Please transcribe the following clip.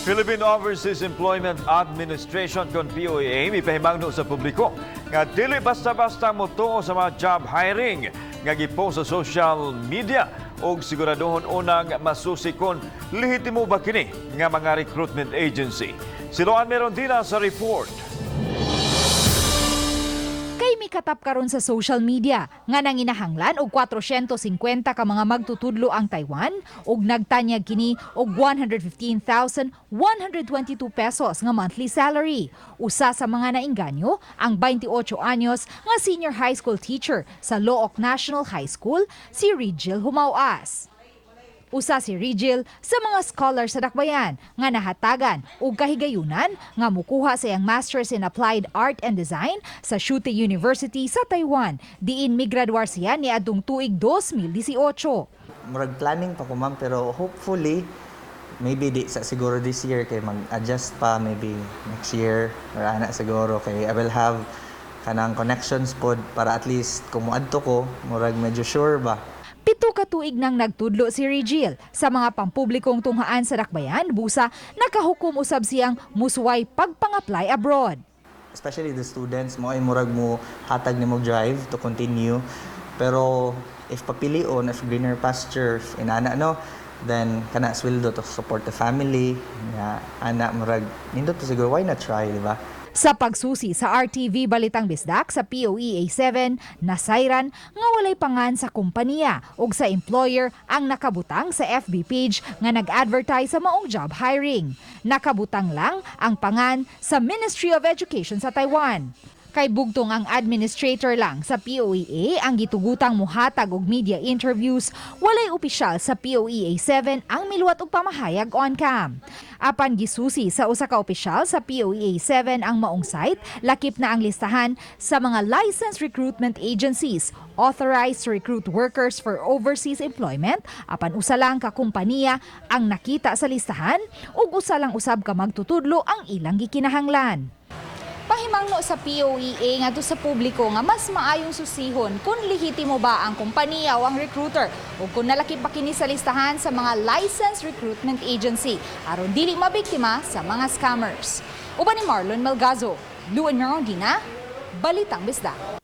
Philippine Overseas Employment Administration kon POEA mipahimangno sa publiko nga dili basta-basta motuo sa mga job hiring nga gipost sa social media og siguraduhon unang masusi kon lehitimo ba kini nga mga recruitment agency. Si Loan Merondina sa report. Kay mikatap karon sa social media nga nanginahanglan og 450 ka mga magtutudlo ang Taiwan ug nagtanyag kini og 115,122 pesos nga monthly salary. Usa sa mga nainganyo ang 28 anyos nga senior high school teacher sa Looc National High School, si Rigil Humawas. Usa si Rigil sa mga scholar sa Dakbayan nga nahatagan og kahigayunan nga mukuha sa iyang Masters in Applied Art and Design sa Shute University sa Taiwan. Diin migraduar siya niadtong tuig 2018. Murag planning pa ko, ma'am, pero hopefully maybe di sa siguro this year kay mag-adjust pa, maybe next year or ana siguro, kay I will have kanang connections pod para at least kung moadto ko, murag medyo sure ba. 7 ka tuig nang nagtudlo si Rigil sa mga pampublikong tunghaan sa Dakbayan, busa nakahukom usab siyang musuway pagpang-apply abroad. Especially the students mo ay murag mo hatag nimo drive to continue, pero if papilion, if greener pasture, if inana, no, then kana sweldo to support the family nga ana, murag nindot to siguro, why not try, di ba? Sa pagsusi sa RTV Balitang Bisdak sa POEA 7, nasayran nga walay pangan sa kompanya ug sa employer ang nakabutang sa FB page nga nag-advertise sa maong job hiring. Nakabutang lang ang pangan sa Ministry of Education sa Taiwan. Kay bugtong ang administrator lang sa POEA ang gitugutang muhatag og media interviews, walay opisyal sa POEA 7 ang miluwat og pamahayag on cam. Apan gisusi sa usa ka opisyal sa POEA 7 ang maong site, lakip na ang listahan sa mga licensed recruitment agencies authorized to recruit workers for overseas employment, apan usa lang ka kompanya ang nakita sa listahan ug usa lang usab ka magtutudlo ang ilang gikinahanglan. Pahimangno sa POEA ngadto sa publiko nga mas maayong susihon kung lehitimo ba ang kompanya o ang recruiter o kung nalakip pa kini sa listahan sa mga licensed recruitment agency aron dili mabiktima sa mga scammers. Uban ni Marlon Malgazo, Luan Merondina, Balitang Bisdak.